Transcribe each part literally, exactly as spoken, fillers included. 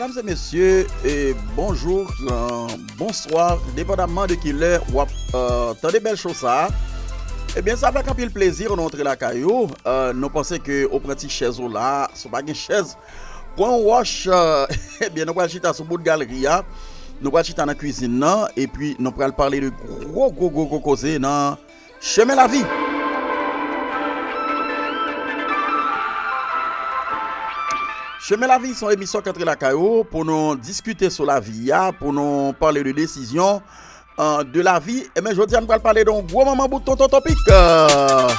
Medam e mesye, e bonjou, euh, bonswa, depandaman de ki lè w ap, euh, tande bèl show sa a. Ebyen, sa fè anpil plezi nou antre lakay ou. Euh, nou panse ke ou pran ti chèz ou la, si w pa gen chèz, pran yon wòch, euh, ebyen, nou pral chita sou bout galri a. Nou pral chita nan kwizin nan, epi nou pral pale de gwo, gwo, gwo, gwo koze nan Chemen Lavi. Chemen Lavi se yon emisyon k antre lakay ou pou nou diskite sou lavi a, pou nou pale de desizyon, euh, de lavi. Ebyen, jodi a, nou pral pale de yon gwo manman bout tonton topik. Euh,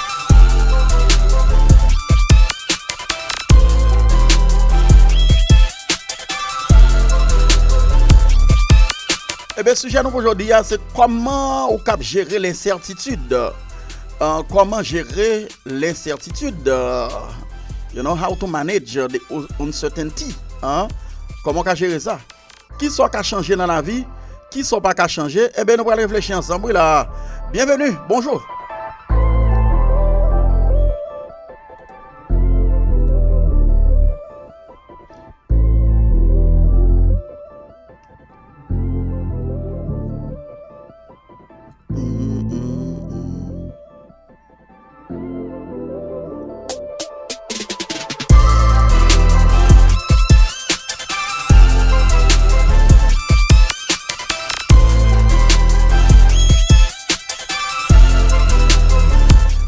Ebyen, sijè nou pou jodi a, se kòman ou kab jere lensètitid. Euh, kòman jere lensètitid. Euh, you know, how to manage the uncertainty. Hein? Kòman w ka jere sa? Kisa w ka chanje nan lavi? Kisa w pa ka chanje? Ebyen, nou pral reflechi ansanm, wi la. Byenveni, bonjou.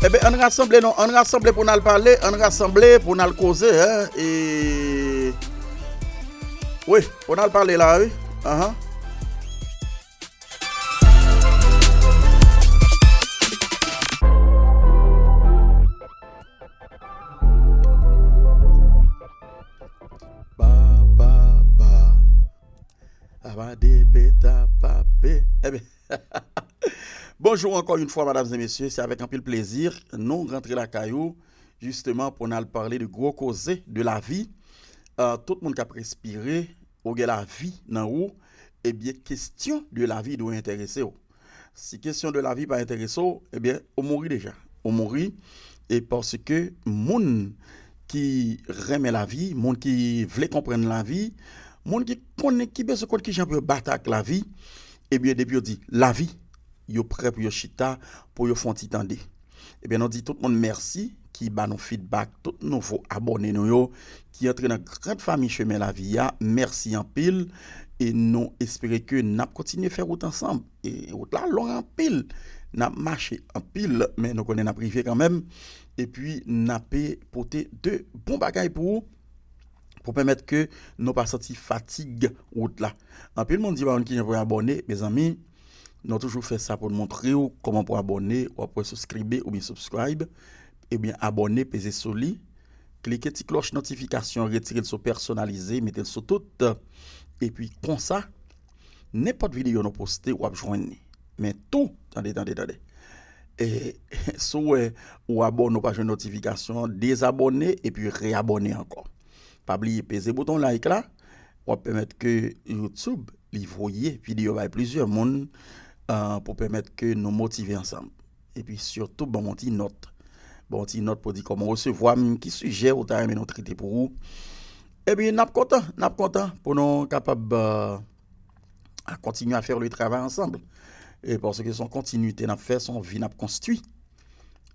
Ebyen, ann rasanble non, ann rasanble pou n al pale, ann rasanble pou n al koze, hein, e, wi, pou n al pale la, wi. Ahan. Ba, ba, ba. Aba de beta pape. Ebyen, bonjou ankò yon fwa, medam e mesye. Se avèk anpil plezi nou rantre lakay ou, jisteman, pou n al pale de gwo koze de lavi. Euh, tout moun k ap respire, ou gen lavi nan ou, ebyen, kesyon de lavi dwe enterese w. Si kesyon de lavi pa enterese w, ebyen, ou mouri deja. Ou mouri, e paske moun ki renmen lavi, moun ki vle konprann lavi, moun ki konnen, ki bezwen konn kijan pou yo batay ak lavi, ebyen, depi yo di lavi, yo prè pou yo chita, pou yo fè yon ti tande. Ebyen, nou di tout moun mèsi ki ba nou feedback, tout nouvo abòne nou yo, ki antre nan gran fanmi Chemen Lavi a, mèsi anpil, e nou espere ke n ap kontinye fè wout ansanm. E wout la long anpil, n ap mache anpil, men nou konnen n ap rive kanmenm, epi n ape pote de bon bagay pou ou, pou pèmèt ke nou pa santi fatig wout la. Anpil moun di pa konn kijan pou yo abòne, mezanmi, nou toujou fè sa pou n montre w kòman pou abòne, w ap wè subscribe oubyen subscribe, ebyen abòne, peze sou li, klike ti klòch notifikasyon, retire l sou pèsonalize, mete l sou tout, epi konsa, nenpòt videyo nou poste, w ap jwenn li. Men tou, tande, tande, tande. E, si w wè ou abòne, ou pa jwenn notifikasyon, dezabòne epi reyabòne ankò. Pa bliye peze bouton like la, w ap pèmèt ke YouTube li voye videyo bay plizyè moun, ah, pou pèmèt ke nou motive ansanm. Epi sitou ban m yon ti nòt. Ban m yon ti nòt pou di kòman w resevwa m, ki sijè ou ta renmen nou trete pou ou. Epi n ap kontan, n ap kontan pou nou kapab, ah, a continuer à faire le travail ensemble. E paske se yon kontinite n ap fè, se yon vi n ap konstwi.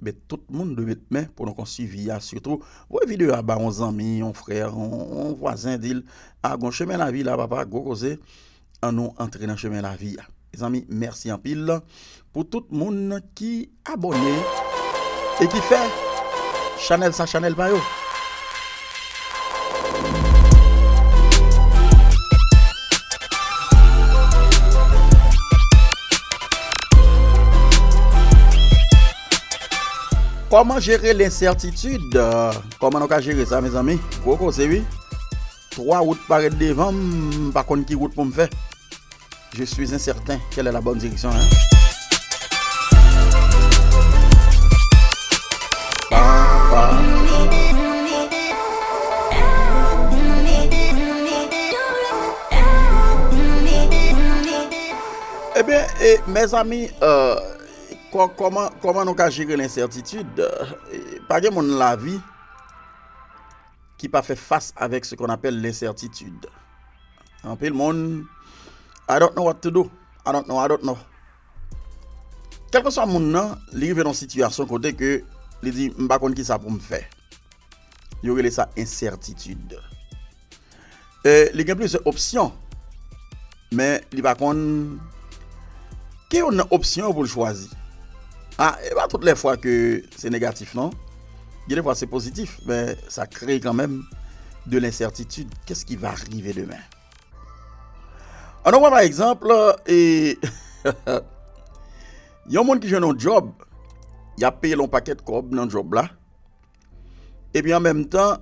Men tout moun dwe met men pou nou konstwi vi a, sitou voye videyo a ba yon zanmi, yon frè, yon, yon vwazen, di l, a, gon chemen lavi la, papa, gwo koze, ann nou antre nan chemen lavi a. Mezanmi, mèsi anpil pou tout moun ki abòne e ki fè chanèl sa chanèl pa yo. Kòman jere lensètitid? Kòman nou ka jere sa, mezanmi? Gwo koze, wi. Twa wout parèt devan m, m pa konn ki wout pou m fè. Je suis incertain. Quelle est la bonne direction, hein? Ebyen, e, mezanmi, euh, kò-, kòman, kòman nou ka jere lensètitid? Euh, pa gen moun nan lavi ki pa fè fas avèk ce qu'on appelle l'incertitude. Anpil moun, I don't know what to do. I don't know, I don't know. Kèlkeswa moun nan, li rive nan sitiyasyon kote ke li di, "M pa konn ki sa pou m fè." Yo rele sa ensètitid. E, li gen plizyè opsyon, men li pa konn ki youn nan opsyon yo pou l chwazi. A, e pa tout lè fwa ke se negatif, non. Gen de fwa se pozitif, men sa kreye kanmenm de lensètitid. Qu'est-ce qui va arriver demain? Ann nou pran pa egzanp, e, yon moun ki jwenn yon djòb, y ap peye l yon pakèt kòb nan djòb la, epi an menm tan,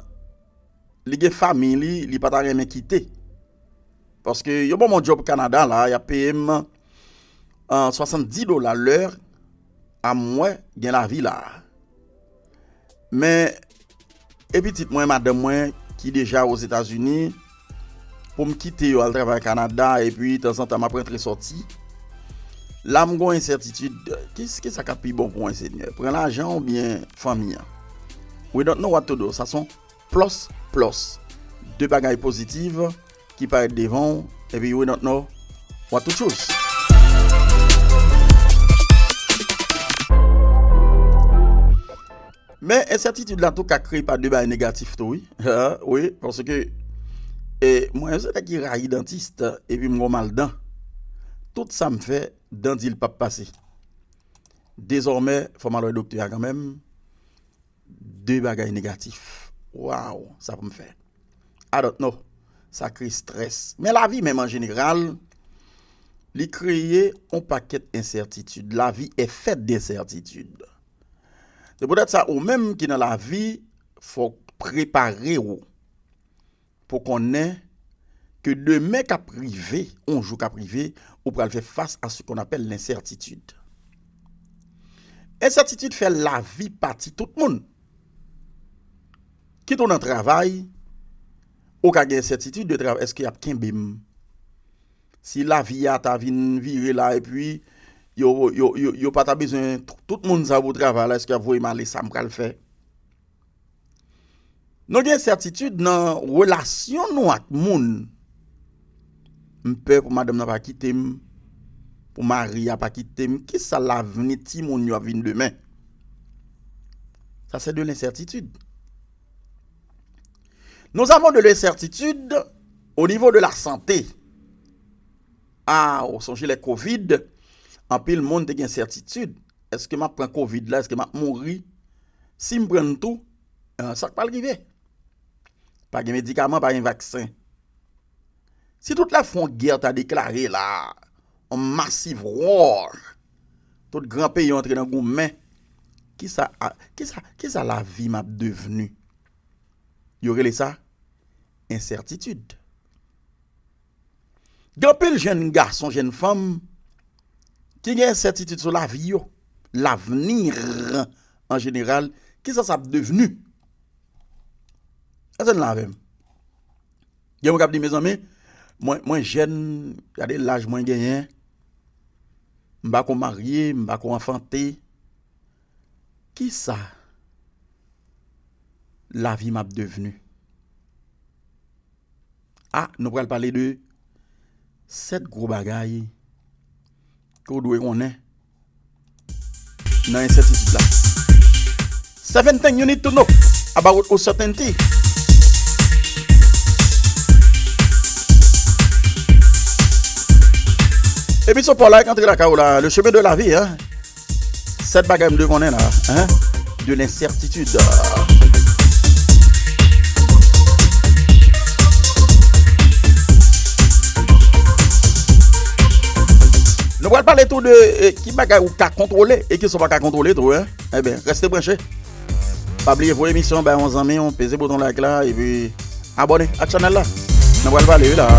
li gen fanmi li, li pa ta renmen kite. Paske yo ban m yon djòb Kanada la, y ap peye m, ah, swasanndis dola lè a, m wè gen lavi la. Men, e pitit mwen, madanm mwen, ki deja Ozetazini, pou m kite yo al travay Kanada, epi tanzantan m ap rantre sòti. La, m gon ensètitid, ki, ki sa k ap pi bon pou mwen, Senyè? Pran lajan oubyen fanmi an? We don't know what to do. Sa se yon plus, plus. De bagay pozitif ki parèt devan w, epi we don't know what to choose. Men ensètitid la tou ka kreye pa de bagay negatif tou, wi. Wi, paske, e, mwen se nèg ki rayi dantis, epi m gon mal dan. Tout sa m fè, dan di l p ap pase. Dezòmè, fò m al wè doktè a kanmenm. De bagay negatif. Waw, sa pou m fè? I don't know. Sa kreye strès. Men lavi menm an jeneral, li kreye yon pakèt ensètitid. La vie est faite d'incertitudes. Se poutèt sa, ou menm ki nan lavi, fò w prepare w pou konnen ke demen k ap rive, yon jou k ap rive, ou pral fè fas a ce qu'on appelle l'incertitude. Ensètitid fè lavi pati tout moun. Kit ou nan travay, ou ka gen ensètitid de travay, èske y ap kenbe m? Si lavi a ta vin vire la, epi yo, yo, yo, yo pa ta bezwen t-, tout moun sa pou travay la, èske y ap voye m ale, sa m pral fè? Nou gen ensètitid nan relasyon nou ak moun. M pè pou madanm nan pa kite m, pou mari a pa kite m. Kisa lavni timoun yo ap vin demen? Ça, c'est de l'incertitude. Nous avons de l'incertitude au niveau de la santé. Ah, ou sonje lè kovid, anpil moun te gen ensètitid. Èske m ap pran kovid la? Èske m ap mouri? Si m pran l tou, eh, sa k pral rive? Pa gen medikaman, pa gen vaksen. Si tout lè fè yon gè ta deklare la, yon massive war, tout gran peyi yo antre nan goumen, kisa, a, kisa, kisa lavi m ap devni? Yo rele sa ensètitid. Gen anpil jèn gason, jèn fanm ki gen ensètitid sou lavi yo, lavni an jeneral, kisa sa ap devni? Èske n la avè m? Gen moun k ap di, "Mezanmi, mwen, mwen jèn, gade laj mwen genyen, m pa ko marye, m pa ko anfante, kisa lavi m ap devni?" A, nou pral pale de sèt gwo bagay ke w dwe konnen nan ensètitid la. Seven things you need to know about uncertainty. Emisyon pa w la k antre lakay ou la, le chemin de la vie, hein. Sèt bagay m dwe konnen la, hein? De l'incertitude. Nou pral pale tou de, eh, ki bagay ou ka kontwole e ki sa w pa ka kontwole tou, hein? Enben, reste branche. Pa bliye voye emisyon bay yon zanmi w, peze bouton like la, epi abòne ak chanèl la. Nou pral pale wi la.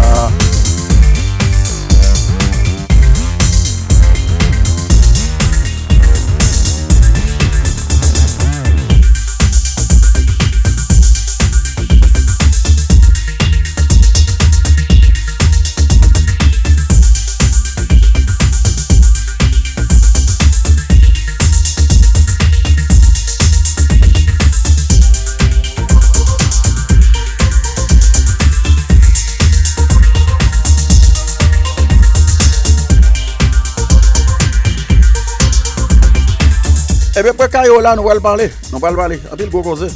Pe-, pe kayo la, nou pral pale. Nou pral pale. Anpil gwo koze.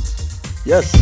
Yes.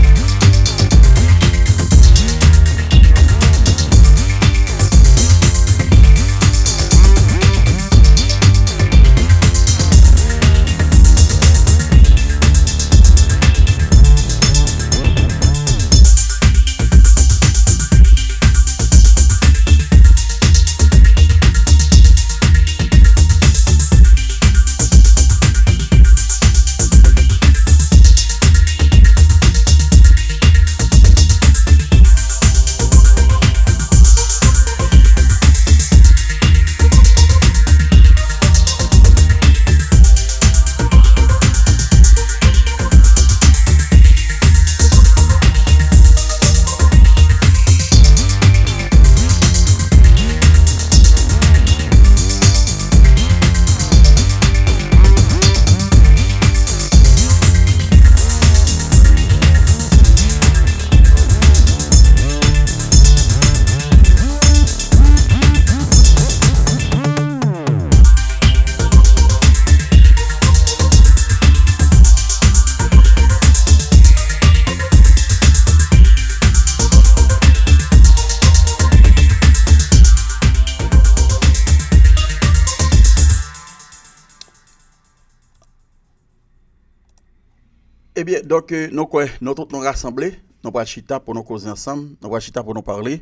Ebyen, donk, eh, nou kwè, nou tout nou rasanble, nou pral chita pou nou koze ansanm, nou pral chita pou nou pale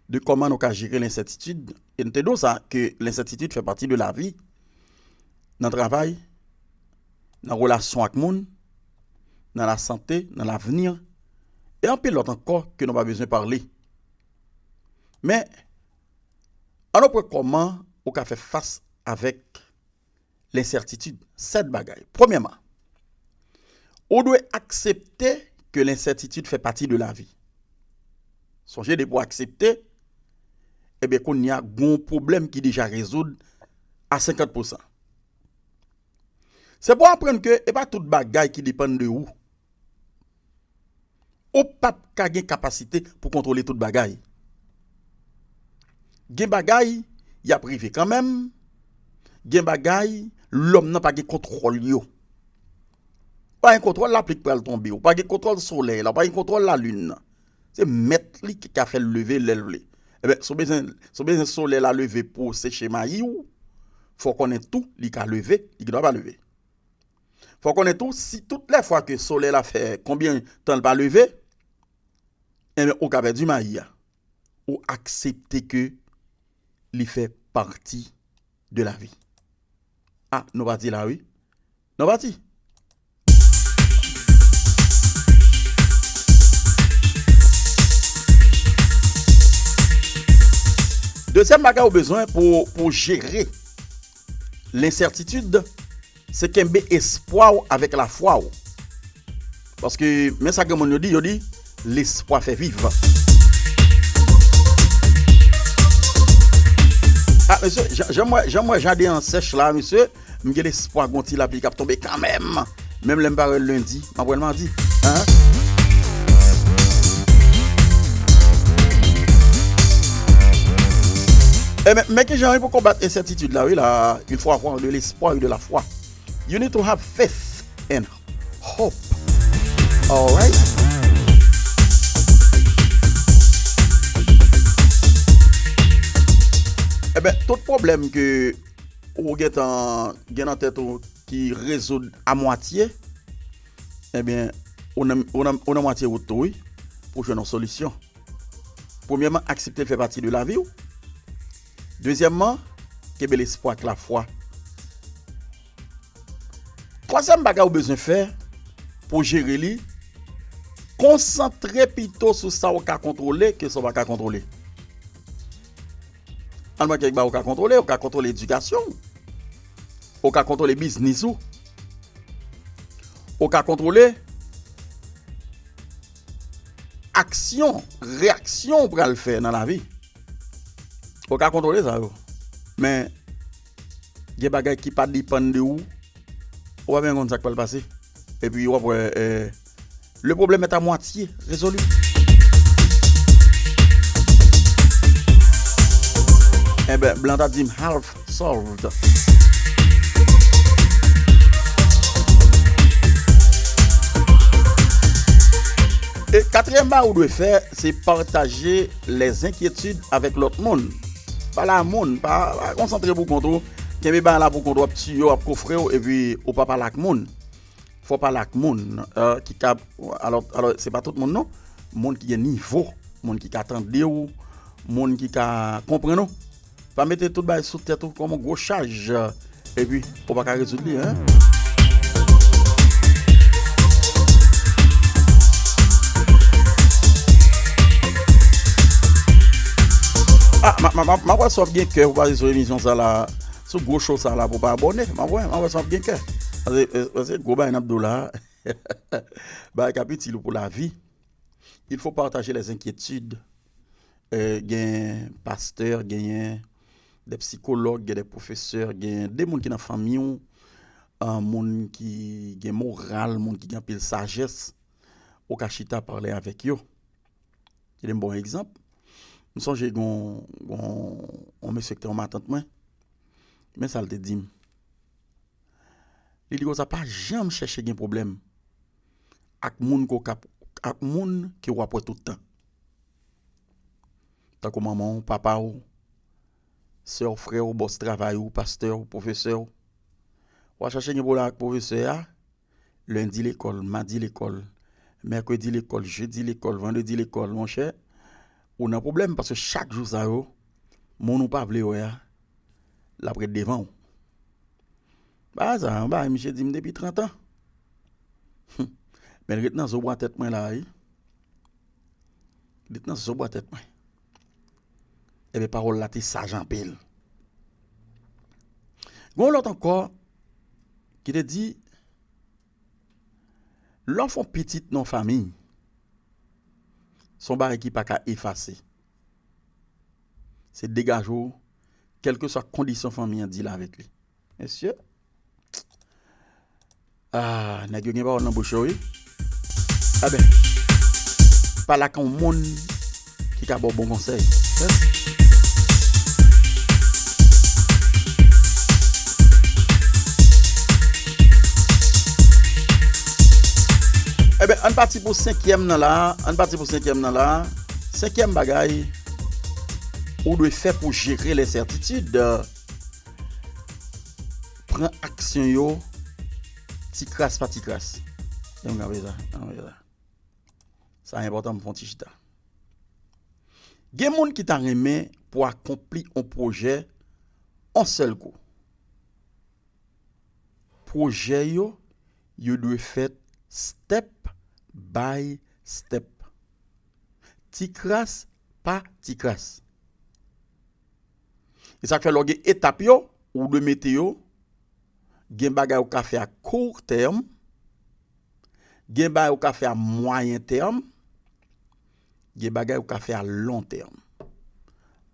de kòman nou ka jere lensètitid. E n te di w sa, ke lensètitid fè pati de lavi, nan travay, nan relasyon ak moun, nan lasante, nan lavni, e anpil lòt ankò ke nou pa bezwen pale. Men, ann nou pran kòman ou ka fè fas avèk lensètitid. Sèt bagay. Premyèman, ou dwe aksepte ke lensètitid fè pati de lavi. Sonje, depi w aksepte, ebyen, kounye a, gon pwoblèm ki deja rezoud a senkant pousan. Se pou w aprann ke e pa tout bagay ki depann de ou. Ou p ap ka gen kapasite pou kontwole tout bagay. Gen bagay, y ap rive kanmenm. Gen bagay, lòm nan pa gen kontwòl yo. Ou pa gen kontwòl lapli k pral tonbe, ou pa gen kontwòl solèy la, ou pa gen kontwòl lalin nan. Se mèt li ki ka fè l leve lè l vle. Ebyen, si w bezwen, si w bezwen solèy la leve pou w seche mayi w, fò w konnen tou, li ka leve, li gendwa pa leve. Fò w konnen tou, si tout lè fwa ke solèy la fè konbyen tan l pa leve, enben, ou ka pèdi mayi a. Ou aksepte ke li fè pati de lavi. A, nou pati la, wi. Nou pati. Dezyèm bagay ou bezwen pou, pou jere lensètitid, se kenbe espwa w avèk lafwa w. Paske, men sa granmoun yo di, yo di, lespwa fè viv. A, mesye, jan, jan m wè, jan m wè jaden an sèch la, mesye, m gen lespwa gon ti lapli k ap tonbe kanmenm. Menm lè m pa wè l lendi, m ap wè l madi. Hein? E men, men kijan pou konbat ensètitid la, wi, la, il faut avoir de l'espoir et de la foi. You need to have faith and hope. Alright? Ebyen, tout pwoblèm ke ou gentan gen nan tèt ou ki rezoud a mwatye, ebyen, ou nan, ou nan, ou nan mwatye wout tou, wi, pou jwenn yon solisyon. Premyèman, aksepte l fè pati de lavi w. Dezyèmman, kenbe lespwa ak lafwa. Twazyèm bagay ou bezwen fè pou jere li, konsantre pito sou sa w ka kontwole ke sa w pa ka kontwole. Ann pran kèk bagay ou ka kontwole, ou ka kontwole edikasyon w, ou ka kontwole biznis ou, ou ka kontwole aksyon, reyaksyon ou pral fè nan lavi. Ou ka kontwole sa yo. Men, gen bagay ki pa depann de ou. Ou pa menm konn sa k pral pase. Epi w ap wè, eh, le problème est à moitié résolu. Enben, blan ta di m half solved. Katriyèm bagay ou dwe fè, se pataje lèzenkyetid avèk lòt moun. Pale a moun, pa, pa konsantre pou kont ou. Kenbe bagay la pou kont ou, w ap tiye, w ap kofre w, epi ou pa pale ak moun. Fò w pale ak moun, eh, ki ka, alò, alò, se pa tout moun non. Moun ki gen nivo, moun ki ka tande w, moun ki ka konprann ou. Pa mete tout bagay sou tèt ou kòm yon gwo chaj, epi ou pa ka rezoud li, en. Ah, m ap wè si w ap gen kè pou pase sou emisyon sa la, sou gwo show sa la pou w pa abòne. M ap wè, m ap wè si w ap gen kè. Paske, eh, paske gwo bagay n ap di w la, bagay k ap itil ou pou lavi. Il faut partager les inquiétudes. Eh, gen pastè, genyen de psikològ, gen de pwofesè, gen de moun ki nan fanmi w, ah, moun ki gen moral, moun ki gen anpil sajès, ou ka chita pale avèk yo. Kite m ba w yon egzanp. M sonje gon, gon, yon mesye ki te yon matant mwen. Men sa l te di m. Li di konsa, pa janm chèche gen pwoblèm ak moun ke w ka, ak moun ke w ap wè tout tan. Tankou manman w, papa w, sè w, frè w, bòs travay ou, pastè w, pwofesè w. W a chèche gen pwoblèm ak pwofesè a, lendi lekòl, madi lekòl, mèkredi lekòl, jedi lekòl, vandredi lekòl, monchè, ou nan pwoblèm paske chak jou sa yo, moun ou pa vle wè a, l ap ret devan w. Bagay sa, yon bagay misye di m depi trant an. Hum. Men l ret nan zo bwa tèt mwen la, wi. Li ret nan zo bwa tèt mwen. Ebyen, pawòl la te saj anpil. Gen yon lòt ankò ki te di, lè w fè yon pitit nan yon fanmi, se yon bagay ki pa ka efase. Se degaje w, kèlkeswa kondisyon fanmi an di l avèk li. Mesye, ah, nèg yo gen pawòl nan bouch yo, wi. Enben, pale ak yon moun ki ka ba w bon konsèy. Enben, ann pati pou senkyèm nan la, ann pati pou senkyèm nan la. Senkyèm bagay ou dwe fè pou jere lensètitid, pran aksyon yo, ti kras pa ti kras. Janm gade sa, janm gade sa. Sa enpòtan pou fè yon ti chita. Gen moun ki ta renmen pou akonpli yon pwojè yon sèl kou. Pwojè yo, yo dwe fèt step by step. Ti kras pa ti kras. E sa k fè lè w gen etap yo, ou dwe mete yo, gen bagay ou ka fè a court terme, gen bagay ou ka fè a moyen terme, gen bagay ou ka fè a long terme.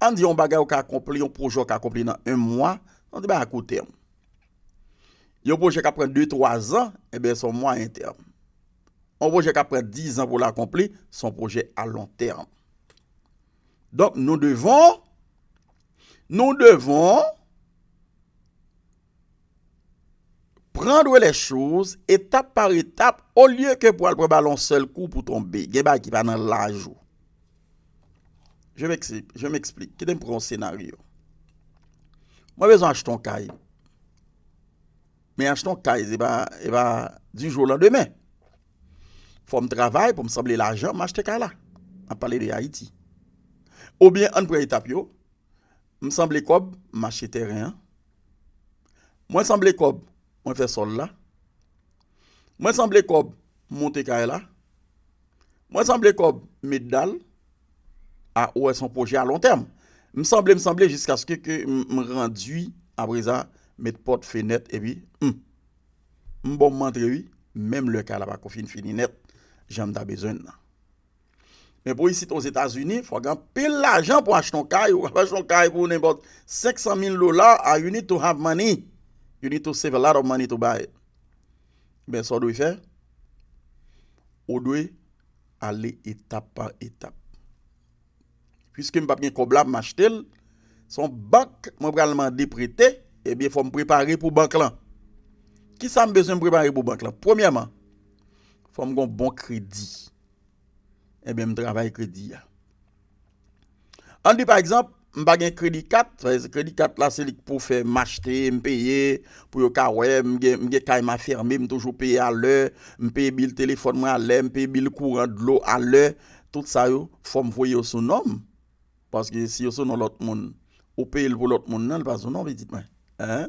Ann di yon bagay ou ka akonpli, yon pwojè ou ka akonpli nan yon mwa, ann di bagay a court terme. Yon pwojè k ap pran de, twa zan, ebyen, se yon moyen terme. Yon pwojè k ap pran diz an pou l akonpli, se yon pwojè a long terme. Donc, nous devons, nous devons prendre les choses étape par étape, olye ke pou al pran bal yon sèl kou pou tonbe. Gen bagay ki pa nan laj ou. Je m'explique, je m'explique. Kite m pran yon senaryo. Mwen bezwen achte yon kay. Men achte yon kay, se pa, se pa du jour au lendemain. Fò m travay pou m sanble lajan, m achte kay la. M ap pale de Ayiti. Oubyen, ann pran etap yo. M sanble kòb, m achte tèren an. Mwen sanble kòb, mwen fè sòl la. Mwen sanble kòb, m monte kay la. Mwen sanble kòb, m met dal. A, ou wè, se yon pwojè a long terme. M sanble, m sanble jiskaske ke m, m randui, apreza, met pòt, fenèt, epi, hmm, m bon, m antre, wi. Menm lè kay la pako fin fini nèt, jan m ta bezwen l nan. Men pou isit Ozetazini, fò gen anpil lajan pou achte yon kay. Ou ka achte yon kay pou nenpòt senk san mil dola, ah, you need to have money. You need to save a lot of money to buy it. Men sa w dwe fè, ou dwe ale etap pa etap. Piske m p ap gen kòb la, m achte l, se yon bank mwen pral mande prete, ebyen, fò m prepare pou bank lan. Kisa m bezwen prepare pou bank lan? Premyèman, fò m gen yon bon kredi. Ebyen, m travay kredi a. Ann di, pa egzanp, m pa gen kredi kat, sa vle di kredi kat la, se li k pou fè m achte, m peye, pou yo ka wè, m gen, m gen kay m afème, m toujou peye alè, m peye bil telefòn mwen alè, m peye bil kouran, dlo alè, tout sa yo, fò m voye yo sou non m. Paske si yo sou non lòt moun, ou peye l pou lòt moun nan, li pa sou non pitit mwen. Hein?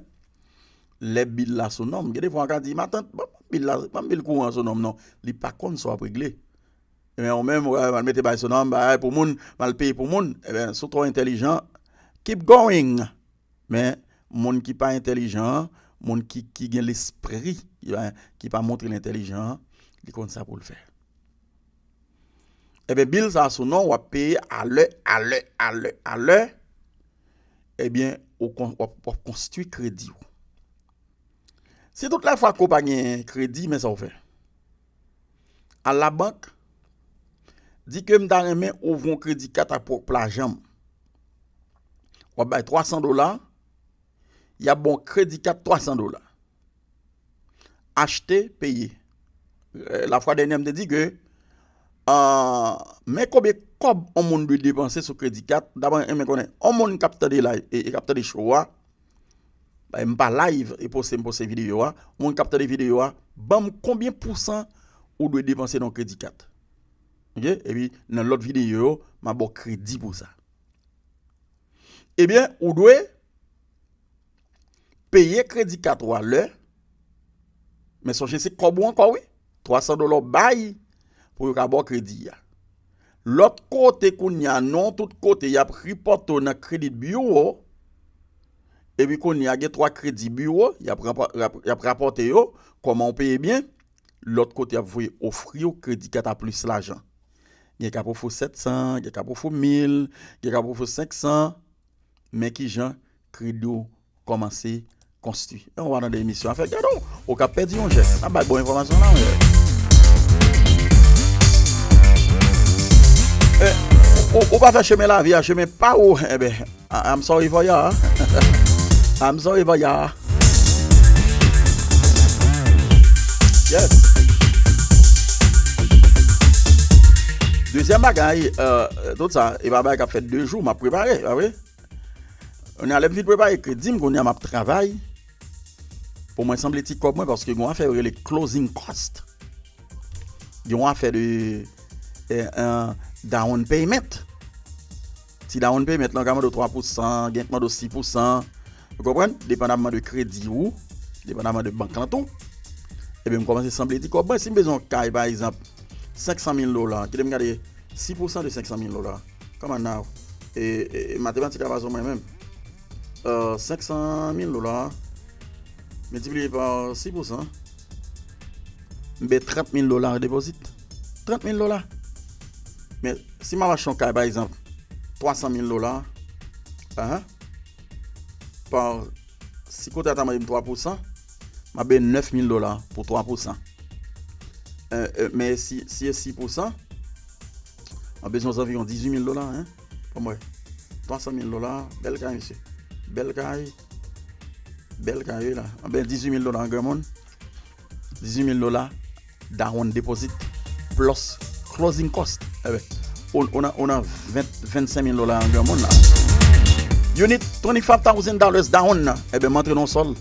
Lè bil la sou non m, gen defwa w ka di, "Matant, ban m bil la, ban m bil kouran sou non m non." Li pa konn sa w ap regle. Ebyen, ou menm, w al mete bagay sou non m, bagay pou moun, m al peye pou moun. Ebyen, si w twò entèlijan, keep going. Men, moun ki pa entèlijan an, moun ki, ki gen lespri, ki pa, ki pa montre l entèlijan an, li konn sa pou l fè. Ebyen, bil sa a sou non, w ap peye alè, alè, alè, alè. Ebyen, ou kon-, w ap, w ap konstwi kredi w. Si tout lè fwa ke w pa gen kredi, men sa w fè. Al labank, di ke m ta renmen ouvri yon kredi kat ak pwòp lajan m. W ap bay twa san dola, y ap ba w kredi kat twa san dola. Achte, peye. Eh, lafwa dènyè, m te di ke, ah, men konbyen kòb yon moun dwe depanse sou kredi kat, m ta renmen konnen, yon moun k ap tande la, e, e k ap tande show a, bay, m pa live, e poste, m poste videyo a, moun k ap tande videyo a, ban m konbyen pousan ou dwe depanse nan kredi kat. Oke? Epi, nan lòt videyo yo, m a ba w kredi pou sa. Ebyen, ou dwe peye kredi kat ou a lè, men sonje se kòb ou ankò, wi. Twa san dola w bay pou yo ka ba w kredi a. Lòt kote kounye a, non, tout kote, y ap ripòte w nan credit bureau. Epi kounye a, gen twa kredi biwo, y ap rapò-, y ap, y ap rapòte yo, kòman w peye byen. Lòt kote, y ap voye ofri w kredi kat a plis lajan. Gen k ap ofri w sèt san, gen k ap ofri w mil, gen k ap ofri w senk san. Men kijan kredi w kòmanse konstwi. E w pa nan de emisyon afè gade w, ou ka pèdi yon jès. N ap bay bon enfòmasyon la, wi. E, ou, ou pa fè chemen lavi a, chemen pa ou, enben, I, I'm sorry for ya. I'm sorry for ya. Yes. Dezyèm bagay, euh, tout sa, e pa bagay k ap fèt de jou, m ap prepare, pa vre? Kounye a, lè m fin prepare kredi m, kounye a, m ap travay pou mwen sanble ti kòb mwen, paske gen yon afè yo rele closing cost. Gen yon afè de, eh, eh, down payment. Ti down payment lan ka mande w twa pousan, gen k mande w sis pousan. Ou konprann? Depandamman de kredi ou, depandamman de bank lan tou. Ebyen, m kòmanse sanble ti kòb mwen. Si m bezwen yon kay, pa egzanp, senk san mil dola, kite m gade sis pousan de senk san mil dola. Come on now. E, e, e matematik la pa sou mwen menm. Euh, senk san mil dola, miltipliye pa sis pousan, m bay trant mil dola depozit. Trant mil dola. Men, si m ap achte yon kay, pa egzanp, twa san mil dola, ahan, pa, si kote a ta mande m twa pousan, m ap bay nèf mil dola pou twa pousan. Euh, euh, men si, si e sis pousan, m ap bezwen zanviwon dizuit mil dola, hein. Ban m wè. Twa san mil dola, bèl kay, mesye. Bèl kay. Bèl kay, wi, la. Anben, dizuit mil dola, granmoun. Dizuit mil dola, down deposit, plus closing cost. Enben, ou, ou nan, ou nan ven, vennsenk mil dola, granmoun, la. You need twenty-five thousand dollars down. Enben, m antre nan sòl.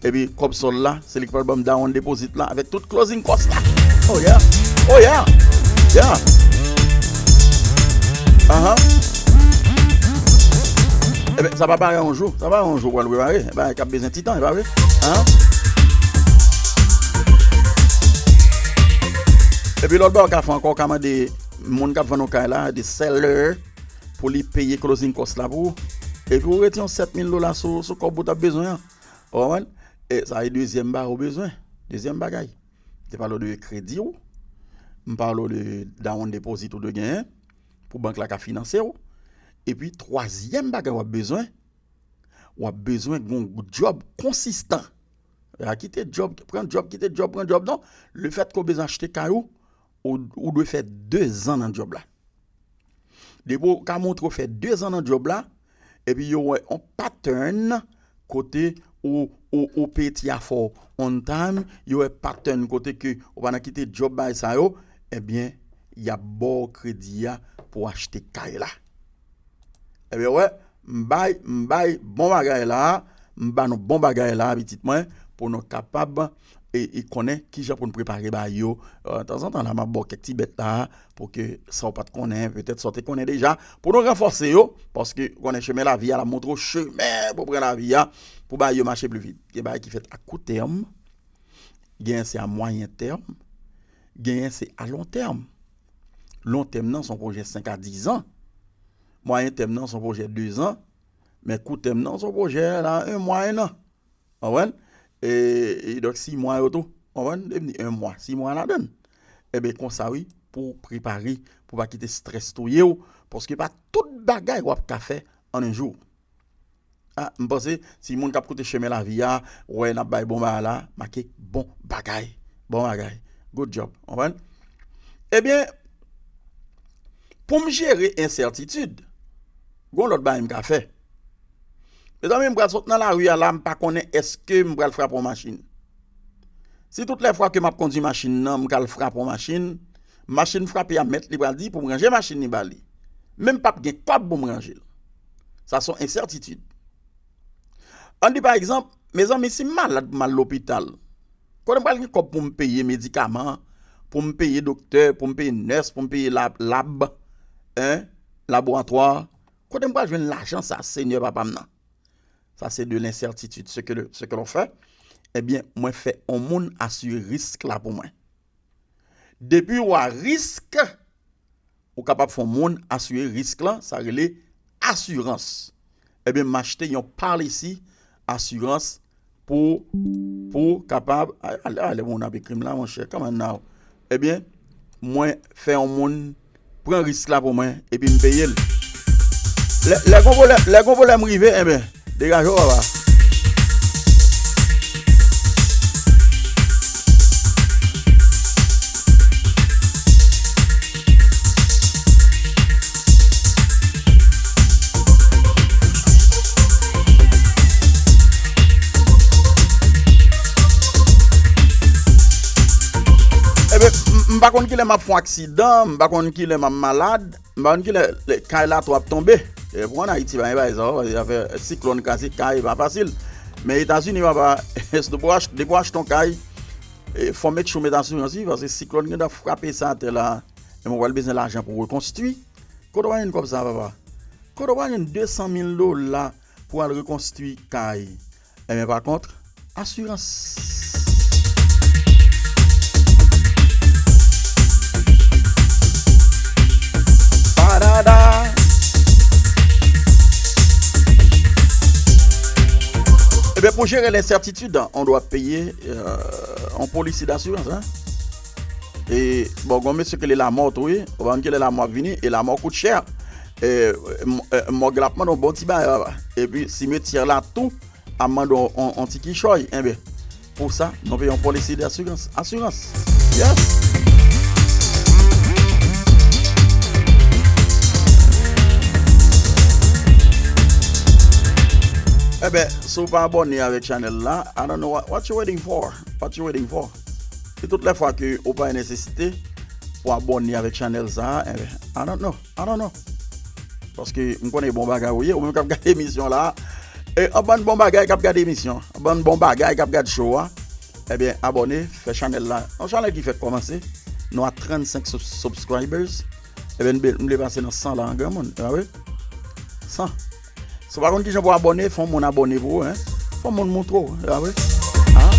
Epi kòb sòl la, se li ki pral ban m down deposit la avèk tout closing cost la. Oh yeah. Oh yeah. Yeah. Ahan. Ebyen, sa pa parèt yon jou. Sa pa yon jou pou al prepare. Bagay k ap bezwen ti tan, e pa vre? Ahan. Epi lòt bagay ou ka fè ankò, ou ka mande moun k ap vann ou kay la, the seller, pou li peye closing cost la pou ou. Epi ou rete yon sèt mil dola sou, sou kòb ou t ap bezwen an. Ou konprann? E sa e dezyèm bagay ou bezwen. Dezyèm bagay. M te pale w de kredi w. M pale w de down deposit ou dwe genyen pou bank la ka finanse w. Epi twazyèm bagay w ap bezwen, w ap bezwen gen yon djòb konsistan. A kite djòb, pran djòb, kite djòb, pran djòb, non. Lefètke w bezwen achte kay ou, ou, ou dwe fè dezan nan djòb la. Depi w ka montre w fè dezan nan djòb la, epi yo wè yon pattern kote ou, ou, ou peye ti afè w on time, yo wè pattern kote ke ou pa nan kite djòb bagay sa yo, ebyen, y ap ba w kredi a pou w achte kay la. Ebyen, wè, m bay, m bay bon bagay la, m ba nou bon bagay la, pitit mwen, pou nou kapab e, e konnen kijan pou n prepare ba yo. Euh, tanzantan la, m ap ba w kèk ti bèt la, pou ke sa w pa t konnen, petèt sa w te konnen deja, pou nou ranfòse yo, paske ou konnen chemen lavi a, l ap montre w chemen pou pran lavi a, pou bagay yo mache pli vit. Gen bagay ki fèt a kou tèm, genyen se a mwayen tèm, genyen se a lon tèm. Lon tèm nan, se yon pwojè senk a diz an. Mwayen tèm nan, se yon pwojè de zan. Men kou tèm nan, se yon pwojè la, en mwa, en an. Konprann? E, e donk, sis mwa yo tou. Konprann? Li vini en mwa, sis mwa ladan l. Ebyen, konsa, wi, pou w prepare, pou w pa kite strès touye w, paske pa tout bagay w ap ka fè an en jou. A, m panse, si moun k ap koute chemen lavi a, wè n ap bay bon bagay la, make bon bagay. Bon bagay. Good job. Konprann? Ebyen, pou m jere ensètitid, gon lòt bagay m ka fè. Mezanmi, m pral sot nan lari a la, m pa konnen èske m pral frape yon machin. Si tout lè fwa ke m ap kondui machin nan, m ka al frape yon machin, machin frape a mèt li pral di pou m ranje machin li ba li. Men m p ap gen kòb pou m ranje l. Sa se yon ensètitid. Ann di pa egzanp, mezanmi, si m malad pou m al lopital, kote m pral gen kòb pou m peye medikaman, pou m peye doktè, pou m peye nès, pou m peye lab, lab, en, laboratwa? Kote m pral jwenn lajan sa, Senyè Papa m nan? Ça, c'est de l'incertitude. Ce que, le- ce que l'on fait, ebyen, mwen fè yon moun asire risk la pou mwen. Depi w a risk, ou kapab fè yon moun asire risk lan, sa rele asirans. Ebyen, m achte yon policy asirans pou, pou kapab, a- ale, ale, moun ap ekri m la, monchè, come on now. Ebyen, mwen fè yon moun pran risk la pou mwen, epi m peye l. Lè, lè gon pwoblèm, lè gon pwoblèm rive, enben, degaje w, papa. Ebyen, m, m pa konn kilè m ap fè yon aksidan, m pa konn kilè m ap malad, m pa konn kilè, lè, kay la tou ap tonbe. E pou ann Ayiti, pa gen bagay sa, afè siklòn kraze kay pa fasil. Men Etazini, papa, depi w ach-, depi w achte yon kay, e, fò w make sure w met asirans, wi, paske siklòn gen dwa frape sa atè la, e mwen pral bezwen lajan pou rekonstwi. Kote w pral jwenn kòb sa, papa? Kote w pral jwenn de san mil dola pou al rekonstwi kay? Ebyen, pa kont, asirans. Parada. Ebyen, pou jere lensètitid, on dwa peye, euh, on polisi dasirans, hein. E, bon, gon mesye ki rele Lamò tou, wi. Ou pa konn kilè Lamò ap vini, e Lamò kout chè. E, m-, e, mòg la ap mande yon bon ti bagay, papa. Epi, simetyè la tou, ap mande yon, yon, yon ti kichòy. Enben, pou sa, nou peye yon polisi dasirans. Asirans. Yes. Enben, si w pa abòne avèk chanèl la, I don't know what, what you waiting for? What you waiting for? E tout lè fwa ke ou pa gen nesesite pou abòne avèk chanèl sa a, enben, I don't know, I don't know. Paske m konnen bon bagay ou ye, ou menm k ap gade emisyon la. E, an bann bon bagay k ap gade emisyon, an bann bon bagay k ap gade show a, ebyen, abòne, fè chanèl la. Yon chanèl ki fèk kòmanse, nou a trannsenk sub- subscribers. Ebyen, m vle, m vle pase nan san la, an granmoun, pa vre? San. Si w pa konn kijan pou abòne, fè yon moun abòne pou ou, hein. Fè yon moun montre w, pa vre? Hein?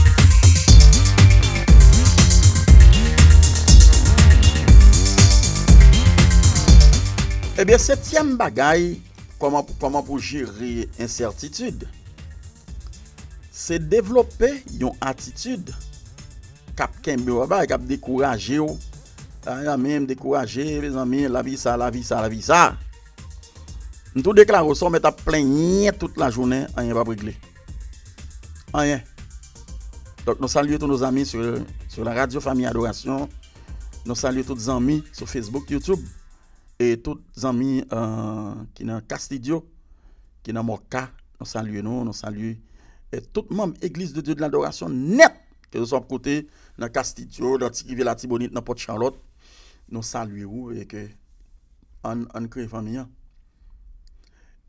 Ebyen, setyèm bagay, kòman, kòman pou jere ensètitid? Se devlope yon atitid k ap kenbe w anba e k ap dekouraje w. A, zanmi m dekouraje, mezanmi, lavi sa, lavi sa, lavi sa. M tou deklare w, sa w mèt ap plenyen tout lajounen, anyen p ap regle. Anyen. Donk, nou salye tous nos amis sur, sur la radio Famille Adoration. Nou salye tout zanmi sou Facebook, YouTube. E tout zanmi, euh, ki nan K Studio, ki nan Mòka, nou salye nou, nou salye, e tout manm Église de Dieu de l'Adoration nèt, ke se swa w ap koute nan K Studio, nan Ti Rivyè Latibonit, nan Port Charlotte, nou salye ou e ke ann, ann kreye fanmi an.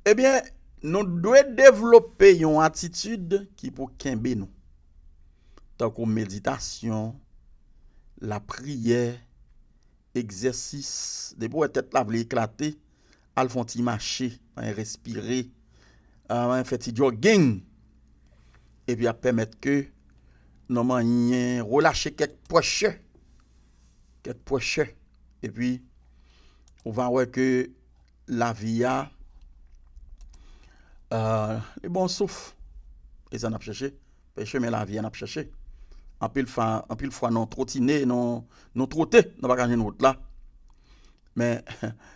Ebyen, nou dwe devlope yon atitid ki pou kenbe nou. Tankou meditasyon, lapriyè, egzèsis. Depi w wè tèt la vle eklate, al fè yon ti mache, ann respire, ann fè ti jogging. Epi ap pèmèt ke nou manyen relache kèk pressure, kèk pressure. Epi ou va wè ke lavi a, euh, li ba w souf. E sa n ap chèche. E chemen lavi a n ap chèche. Anpil fwa, anpil fwa nou twotine, nou, nou twote, nou pa ka jwenn wout la. Men,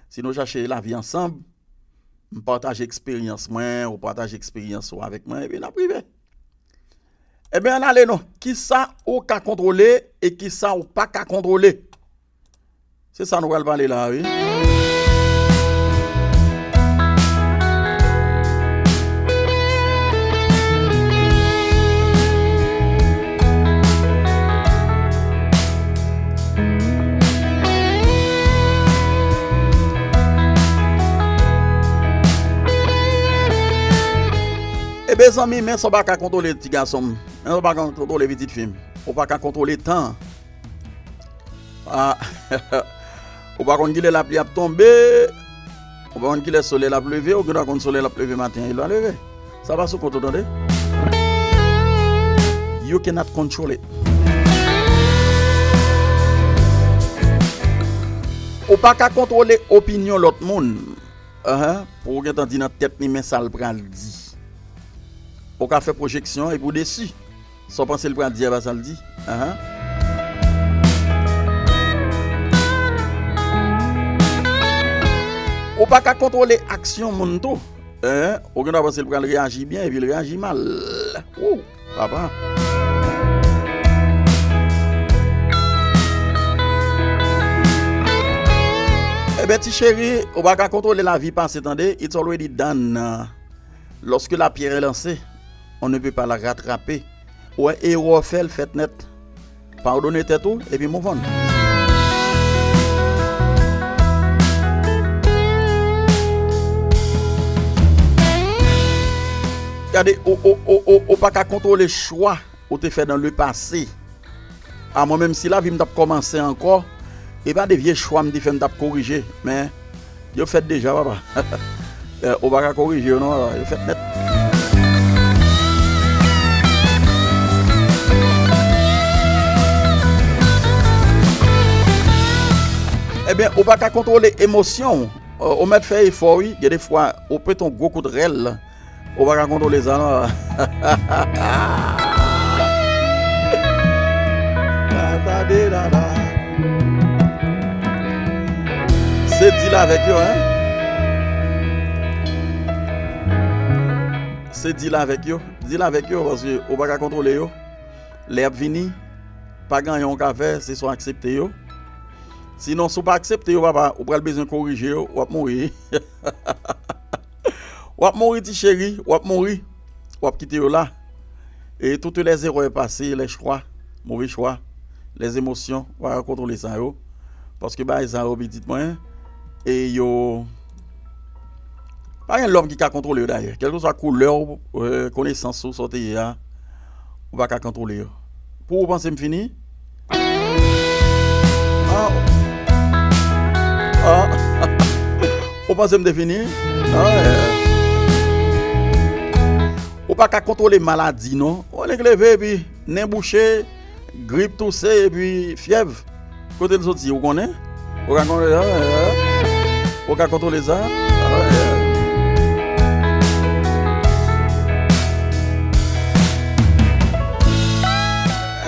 si nou chache lavi ansanm, m pataje eksperyans mwen, ou pataje eksperyans ou avèk mwen, epi n ap rive. Ebyen, ann ale non. Kisa ou ka kontwole e kisa ou pa ka kontwole? Se sa nou pral pale la, wi. Ebyen, zanmi, men sa w pa ka kontwole, ti gason m. Men sa w pa ka kontwole, pitit fi m. Ou pa ka kontwole tan an. Ah, ou pa konn kilè lapli ap tonbe, ou pa konn kilè solèy la ap leve, ou gendwa konn solèy la ap leve maten an, li pa leve. Sa pa sou kont ou, tande. You cannot control it. Ou pa ka kontwole opinyon lòt moun. Ahan, pou ou gentan di nan tèt li men sa l pral di. Ou ka fè pwojeksyon epi w desi. Sa w panse l pral di a pa sa l di. Ahan. Ou pa ka kontwole aksyon moun tou. Hein? Ou gendwa panse l pral reyaji byen epi l reyaji mal. Wou, papa. Ebyen, ti cheri, ou pa ka kontwole lavi pase, tande. It's already done. Lorsque la pierre est lancée, on ne peut pas la rattraper. Ou wè, erè w fè, l fèt nèt. Padone tèt ou, epi move on. Gade, ou, ou, ou, ou, ou pa ka kontwole chwa ou te fè dans le passé. A mwen menm, si lavi m t ap kòmanse ankò, e pa de vye chwa m te fè m t ap korije, men yo fèt deja, papa. Eh, ou pa ka korije yo non, papa. Yo fèt nèt. Ebyen, ou pa ka kontwole emosyon w. Ou, ou mèt fè efò, wi. Gen de fwa, ou pete yon gwo kout rèl. Ou pa ka kontwole sa, non. Tata de dada. Se deal avèk yo, hein. Se deal avèk yo. Deal avèk yo, paske ou pa ka kontwole yo. Lè y ap vini, pa gen anyen ou ka fè, se swa aksepte yo. Sinon, si w pa aksepte yo, papa, ou pral bezwen korije yo, w ap mouri. W ap mouri, ti cheri, w ap mouri. W ap kite yo la. Et toutes les erreurs passées, les choix, mauvais choix, les émotions, ou pa ka kontwole sa yo. Paske bagay sa yo, pitit mwen, e yo, pa gen lòm ki ka kontwole yo dayè. Kèlkeswa koulè w, eh, konesans ou, sa w te ye a, ou pa ka kontwole yo. Pou ou panse m fini? Ah. Ah. Ou panse m te fini? Ah, yeah. Ou pa ka kontwole maladi, non. Ou nèg leve epi nen bouche, grip, touse, epi fyèv. Kote l soti, ou konnen? Ou ka kontwole sa? Ou ka kontwole sa?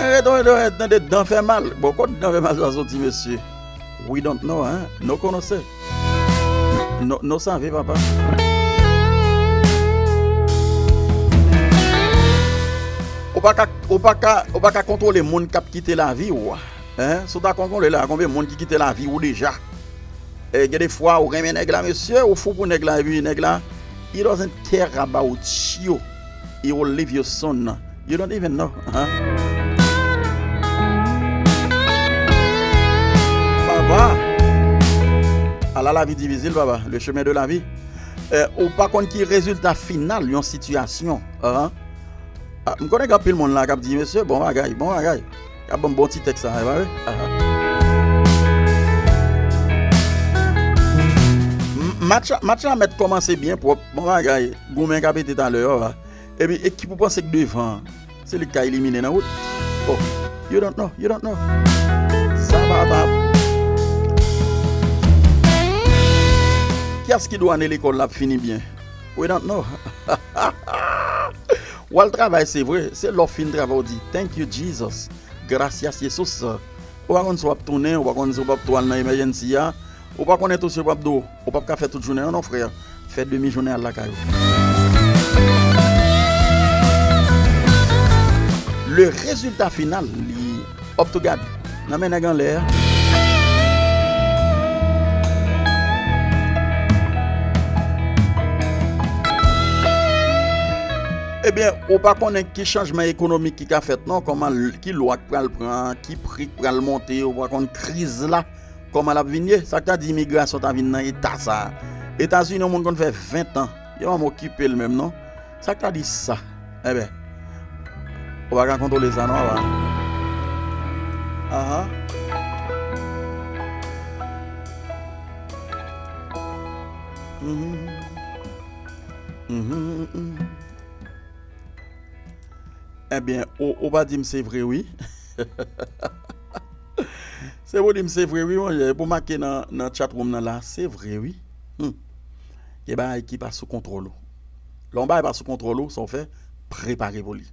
Ret, ret, ret, tande dan fè mal. Bon, kot dan fè mal sa soti, mesye? We don't know, hein? Nou konnen. Nou, nou save, papa. Ou pa ka, ou pa ka, ou pa ka kontwole moun k ap kite lavi w, hein? Si w ta kontwole la, konbyen moun ki kite lavi w deja? E gen de fwa, ou renmen nèg la, mesye, ou fou pou nèg la, epi nèg la, he doesn't care about you. He will leave you soon. You don't even know, hein? Papa. A la vi difisil, papa, le chemin de la vie. Eh, ou pa konn ki rezilta final yon sitiyasyon. Ah, ah. Ah, m konnen gen anpil moun la k ap di, "Mesye, bon bagay, bon bagay." Y ap ban m bon ti tèks sa, e pa vre? Ah, ah. M-, match, match la mèt kòmanse byen pwòp. Bon bagay, goumen ka pete talè, ah. Epi, ekip ou panse k devan an, se li k ka elimine nan wout. Oh, you don't know, you don't know. Sa pa, pa. Kiyès ki done lekòl la ap fini byen? We don't know. W al travay, se vre. Se lè w fin travay, w di, "Thank you, Jesus. Gracias, Jesus." Ou pa konn si w ap tounen, ou pa konn si w p ap tou al nan emergency a. Ou pa konnen tou si w p ap dou. Ou p ap ka fè tout jounen an, non, frè. Fè demi jounen al lakay ou. Le résultat final, li up to God. Nan men nèg anlè a. Ebyen, ou pa konnen ki chanjman ekonomik ki ka fèt, non? Kòman l-, ki lwa k pral pran, ki pri k pral monte, ou pa konn kriz la, kòman l ap vin ye. Sa k ta di imigrasyon ta vin nan eta sa a? Etazini, yon moun konn fè ven tan, yo pa menm okipe l menm, non. Sa k ta di sa? Enben, ou pa ka kontwole sa, non, papa. Ahan. Mhm. Mhm, mhm. Ebyen, ou, ou pa di m se vre, wi. Se pou di m se vre, wi, monchè. E pou make nan, nan chat room nan la, se vre, wi. Hmm. Gen bagay ki pa sou kontwòl ou. Lè yon bagay pa sou kontwòl ou, sa w fè, prepare pou li.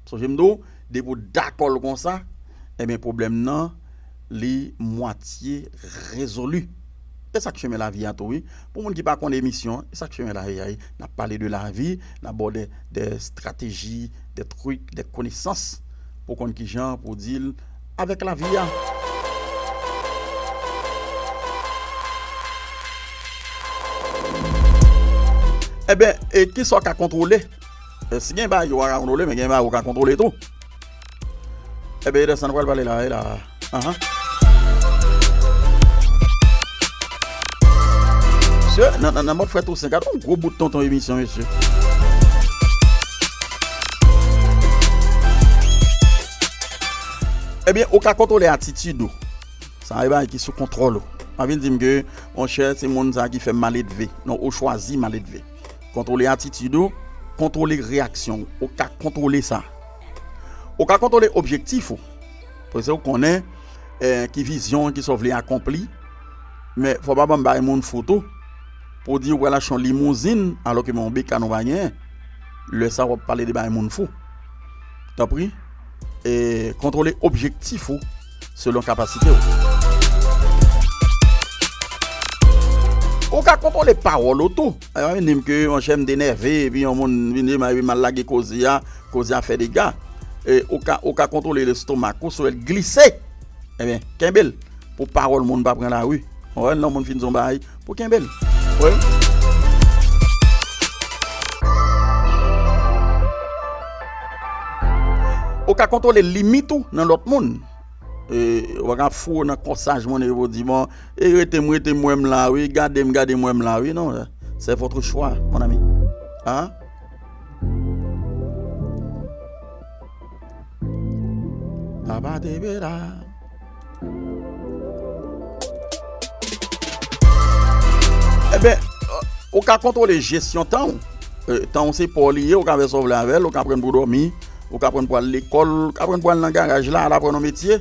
Sonje m di w, depi w dakò l konsa, ebyen, pwoblèm nan, li mwatye rezoli. E sa k chemen lavi a tou, wi. Pou moun ki pa konn emisyon, e sa k chemen lavi a, wi. N ap pale de lavi, n ap ba w de, de strateji, de trik, de konesans pou konn kijan pou w deal avèk lavi a. Enben, e kisa w ka kontwole? E si gen bagay ou pa ka kontwole, men gen bagay ou ka kontwole tou. Enben, e de sa nou pral pale la, e la. Ahan. Mesye, nan, nan, nan mòd frè Tousen, gade yon gwo bout tonton emisyon, mesye. Ebyen, ou ka kontwole atitid ou. Sa e bagay ki sou kontwòl ou. Pa vin di m ke, monchè, se moun sa ki fè m maledve. Non, ou chwazi maledve. Kontwole atitid ou, kontwole reyaksyon ou. Ou ka kontwole sa. Ou ka kontwole objektif ou. Paske ou konnen, eh, ki vizyon, kisa w vle akonpli. Men fò w pa ban m bay moun fou tou. Pou w di ou pral achte yon limouzin, alò ke menm yon bekàn ou pa genyen. Lè sa w ap pale de bay moun fou. Tanpri, e, kontwole objektif ou selon kapasite w. Ou ka kontwole pawòl ou tou. E pa vin di m ke, monchè, m te nève, epi yon moun vin di m, epi m al lage koze a, koze a fè dega. E, ou ka, ou ka kontwole lestomak ou, si w wè l glise. Ebyen, kenbe l pou pawòl moun pa pran lari. Ou wè, lè yon moun fin di yon bagay, pou kenbe l. Wi. Ou ka kontwole limit ou nan lòt moun. E, ou pa ka fou nan kòsaj moun epi w di, "Bon, e rete m, rete m, wè m la, wi, gade m, gade m, wè m la, wi." Non, c'est votre choix, mon ami. Hein? Apa te bela. Ebyen, ou ka kontwole jesyon tan w. Eh, tan w se pa w li ye, ou ka fè sa w vle avè l, ou ka pran pou dòmi, ou ka pran pou al lekòl, ou ka pran pou al nan garaj la, al aprann yon metye.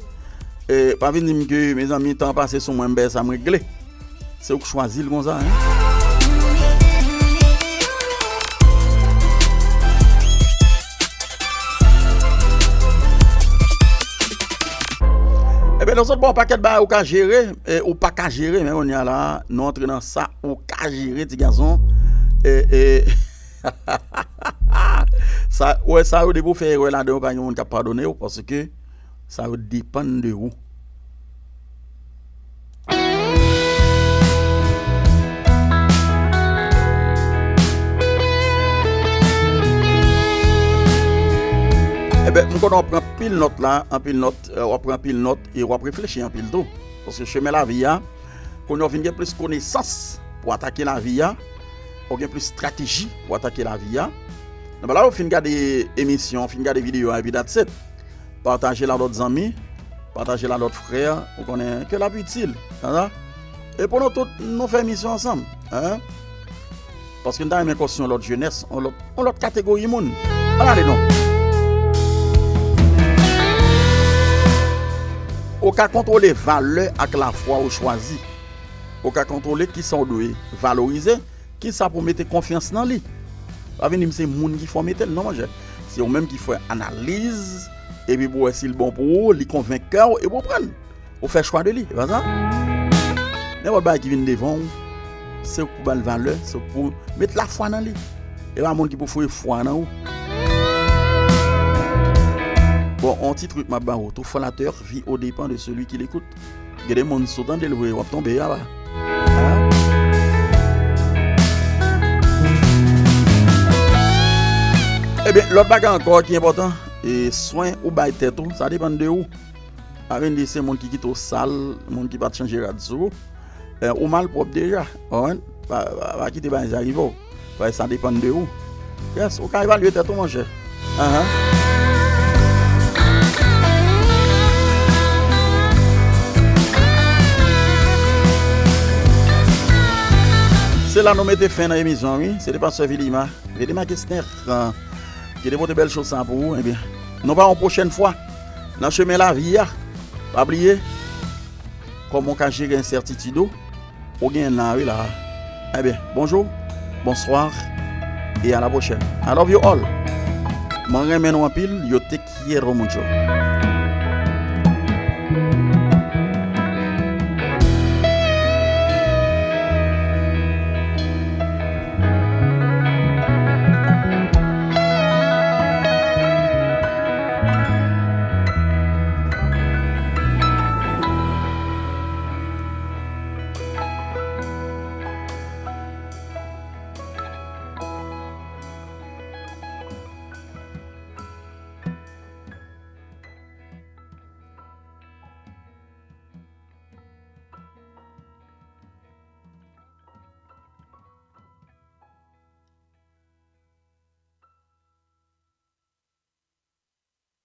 Eh, pa vin di m ke, mezanmi, tan pase sou mwen, m bay sa m regle. Se ou k chwazi l konsa, en. Ebyen, nou sot ba w pakèt bagay ou ka jere, e, ou pa ka jere, men kounye a la, nou antre nan sa ou ka jere, ti gason. E, e, sa, ou wè sa yo, depi w fè erè ladan yo, pa gen moun k ap padone w, paske sa yo depann de ou. Ebyen, m konnen w ap pran anpil nòt la, anpil nòt, eh, w ap pran anpil nòt e w ap reflechi anpil tou. Paske chemen lavi a, Kounye a w vin gen plis konesans pou atake lavi a. Ou gen plis estrateji pou atake lavi a. Nan bagay la, ou fin gade emisyon, fin gade videyo a, epi that's it. Pataje l a lòt zanmi, pataje l a lòt frè, ou konnen ke l ap itil. Tande? E pou nou tout, nou fè misyon ansanm. Hein? Paske n ta renmen konstwi yon lòt jenès, yon lòt, yon lòt kategori moun. Ann ale non. Ou ka kontwole valè ak lafwa ou chwazi. Ou ka kontwole kisa w dwe valorize, kisa pou w mete konfyans nan li. Pa vin di m se moun ki fè w mete l, non, monchè. Se ou menm ki fè analiz, epi pou w wè si l bon pou ou, li konvenk kè w, epi w pran l. Ou fè chwa de li, e pa sa? Nenpòt bagay ki vin devan w, se ou k pou ba l valè, se ou k pou met lafwa nan li. E pa moun ki pou foure fwa nan ou. Bon, on ti trik m ap ba ou. Tout flatteur vit aux dépens de celui qui l'écoute. Gen de moun, si w tande l vre, w ap tonbe anba. Hein? Ebyen, lòt bagay ankò ki enpòtan, e swen ou bay tèt ou, sa depann de ou. Pa vin di se moun ki kite w sal, moun ki pa t chanje rad sou ou. Eh, ou malpwòp deja, w konprann? Pa, pa, pa kite bagay sa rive w. Paske sa depann de ou. Yes, ou ka evalye tèt ou, monchè. Ahan. Se la nou mete fen nan emisyon an, wi. Se te pastè Vilima, Vilima Kesner, ah, ki te pote bèl cho sa pou ou. Ebyen, nou pa yon pwochèn fwa nan chemen lavi a. Pa bliye, kòman w ka jere ensètitid ou? Ou gen la, wi, la. Ebyen, bonjou, bonswa, e a la pwochèn. I love you all. Mwen renmen nou anpil, yo te quiero mucho.